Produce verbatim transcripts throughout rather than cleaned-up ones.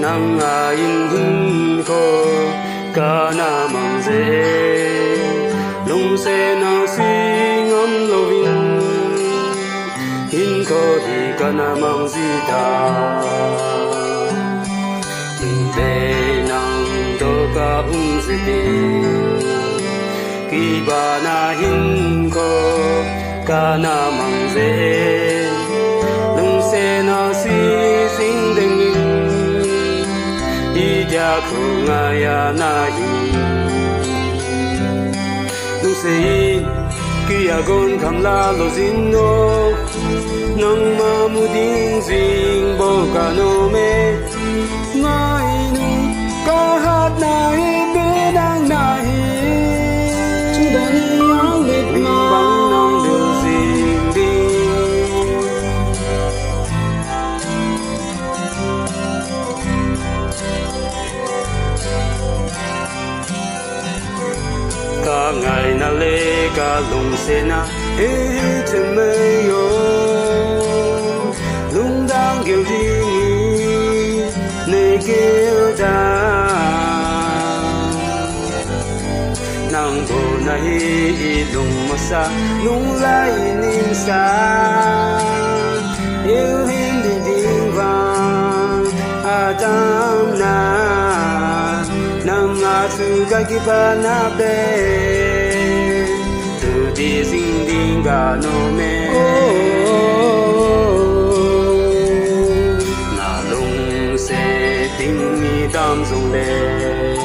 Nang a in hinkho ka na mang zen, lungsiatna si ngam loin, hinkho hi ka na mang zi ta. Nang tawh ka um zi ding, kibang a hinkho ka na mang zen, lungsiatna si zing dingin, i diak hu ngai a na hi. Lungsiat in ki-a gon kham la lo zin aw, nangmah mu ding zing bawk ka nuam e. Ngai nung ka hatna hi, biakna hi. Tung dawn hi a lit ma, bang nang bil zing ding. Ka ngaihna le ka lungsiatna hi hi cin mai aw, lungdam gil ding hi nei gil dan. Nang bawlna hi i lungmawhsa, lunglai i nimsa, i hilh ding ding vang a damna. Nang a thu ka kipatna pen, tu ti zing ding ka nuam e. Na lungsiat ding mi tam zong leh,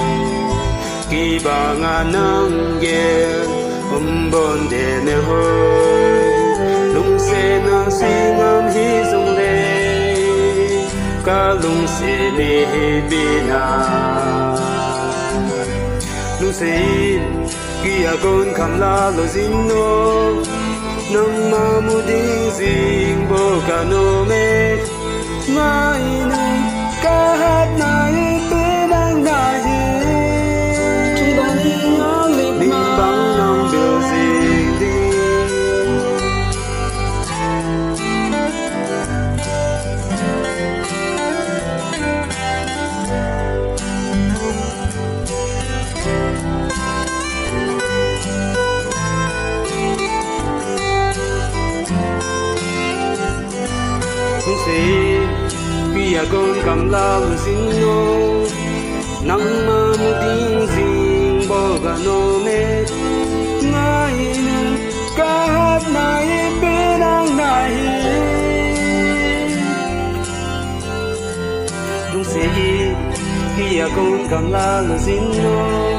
kibang a nang gel om bawn den e hoi. Lungsiatna si ngam hi zong leh, ka lungsiat ni hi biakna. Lungsiat in ki-a gon kham la lo zin aw, nangmah mu ding zing bawk ka nuam e. Ngai nung ka hatna hi, biakna hi. Tung dawn hi a lit ma, bang nang bil zing ding. Lungsiat in ki-a gon kham la lo zin aw, nangmah mu ding zing bawk ka nuam e. Ngai nung ka hatna hi, biakna hi. Lungsiat in ki-a gon kham la lo zin aw,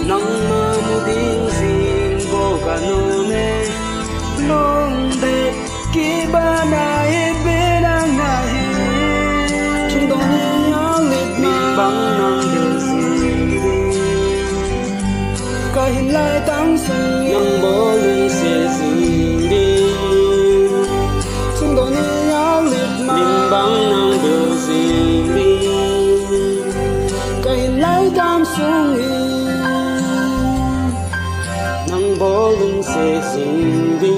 nangmah mu ding zing bawk ka nuam e. Lungdam kibang a hi, biakna hi. Tung dawn hi a lit ma, bang nang bil zing ding. Ka hin lai tam sung in, nang bawlung se zing ding. Tung dawn hi a lit ma, bang nang bil zing ding. Ka hin lai tam sung in, nang bawlung se zing ding.